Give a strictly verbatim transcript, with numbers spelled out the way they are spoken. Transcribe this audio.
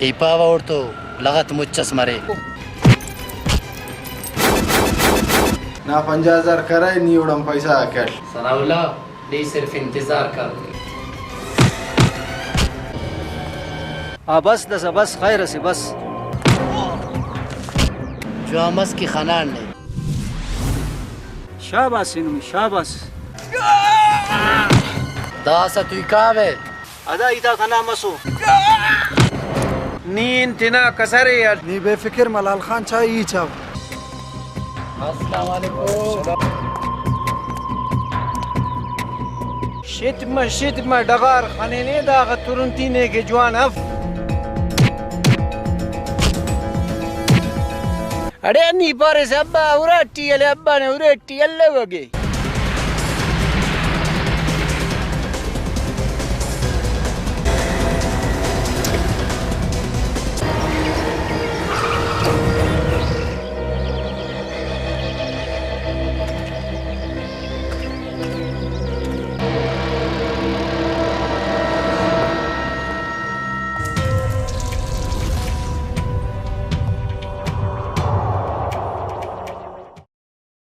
ای پاوہ اوڑتو لغت مچ اس مرے۔ نا پنجاہ ہزار کرے، نی اوڑان پیسہ غاک کل۔ ثناء اللہ، نی صرف انتظار کر۔ آ بس داسہ بس، خیر اسے بس۔ جوان مس کہ خنان نے۔ شاباس نمے، شاباس۔ داسہ تو ای کاوہ۔ ادا ہیت آک ہندا مسو۔ نی انت تینا کسرے اٹ۔ نی بے فکر ملال خان، چائے ای چاو۔ السلام علیکم۔ شتمہ شتمہ ڈغار خنینے، داغہ ترنتی نے کہ جوان اف۔ اڑے نی پاریس ابا اراٹی ہلے، ابا نا اراٹی الوگے۔